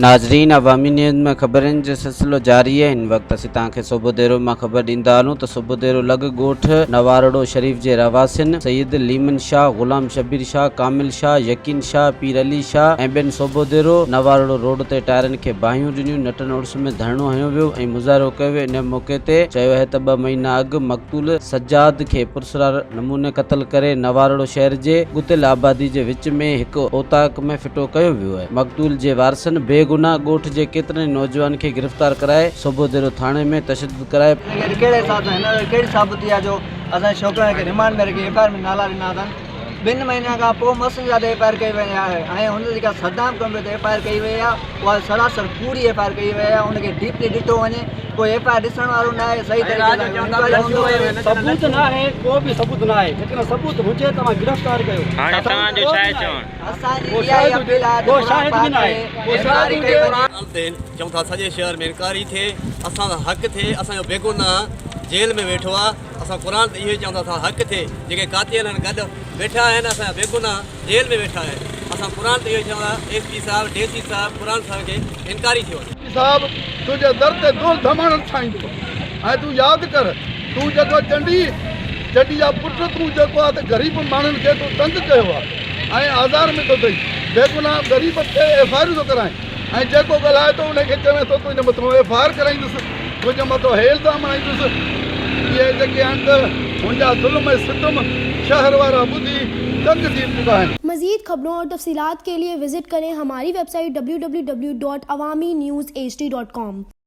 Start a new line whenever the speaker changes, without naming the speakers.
ناظرين عوامي نيوز ۾ خبرن جو سلسلو جاري آهي هن وقت اسين توهان کي صوڀوديرو مان خبر ڏيندا هلون ته صوڀوديرو لڳ ڳوٺ نوارڙو شريف جي رهواسين سيد ليمن شاهه، غلام شبير شاهه، ڪامل شاهه، يقين شاهه، پير علي شاهه ۽ ٻين صوڀوديرو نوارڙو روڊ تي ٽائرن کي باهيون ڏنيون، نٽن عرس ۾ ڌرڻو هنيو ويو ۽ مظاهرو ڪيو ويو ان موقعي تي چيو آهي ته ٻه مهينا اڳ مقتول سجاد کي پراسرار نموني قتل ڪري نوارڙو شهر جي ڳتيل آبادي جي وچ ۾ هڪ اوطاق ۾ ڦٽو ڪيو ويو آهي. مقتول جي وارثن بيگناهه ڳوٺ جي ڪيترن ئي نوجوانن کي گرفتار ڪرائي صوڀوديرو ٿاڻي ۾ تشدد ڪرائي.
هن کي ڪهڙي حساب سان هن ڪهڙي ثابتي آهي جو اسان جي ڇوڪرن کي رمانڊ ۾ رکي ايف I R ۾ نالا ڏنا اٿن ٻن مهينن کان پوء مس زياده ايف I R ڪئي وئي آهي ۽ هن جيڪا صدام ڪمپني تي ايف I R ڪئي وئي آهي اها سراسر ڪوڙي ايف I R ڪئي وئي آهي ان کي ڊيپلي ڏٺو وڃي ڪو ايف I R ڏسڻ وارو نه آهي صحيح طريقي سان انڪوائري هوندو ڪري.
ثبوت نه آهي ڪو به ثبوت نه آهي جيڪڏهن ثبوت هجي توهان گرفتار ڪيو.
هاڻي توهان جو ڇا آهي چوڻ؟
ڪو شاهد هجي ڪو شاهد به ناهي ڪو شاهد هجي.
تي چئون ٿا سڄي شهر ۾ انڪوائري ٿئي اسان سان حق ٿئي اسان جو بيگناهه جيل ۾ ويٺو آ اسان قرآن تي اهو ئي چئون ٿا اسان حق ٿئي جيڪي قاتل آهن گڏ ويٺا آهن اسان جا بيگناهه جيل ۾ ويٺا آهن اسان قرآن تي اهو ئي چئون ٿا ايس پي صاحب ڊي سي صاحب قرآن صاحب کي انڪوائري ٿي وڃي.
صاحب تنهنجي در تي دول ڌماڻ ڇائيندو ۽ تون ياد ڪر تون جيڪو چنڊي چنڊي جا پٽ تون جيڪو آ ته غريب ماڻهن کي تون تنگ ڪيو آ ۽ آزار ۾ ٿو ڏئي بيگناهه غريب کي ايف I آرون ٿو ڪرائين ۽ جيڪو ڳالهائي ٿو ان کي چوين ٿو تنهنجي مٿان ايف I R ڪرائيندس تنهنجي مٿان هي الزام هڻائيندس اهي جيڪي آهن ته هن جا ظلم ۽ ستم شهر وارا ٻڌي تنگ ٿي چڪا آهن.
مزيد خبرون اور تفصيلات کے لئے وزٽ کریں ہماری website W W W dot Awami news H D dot com.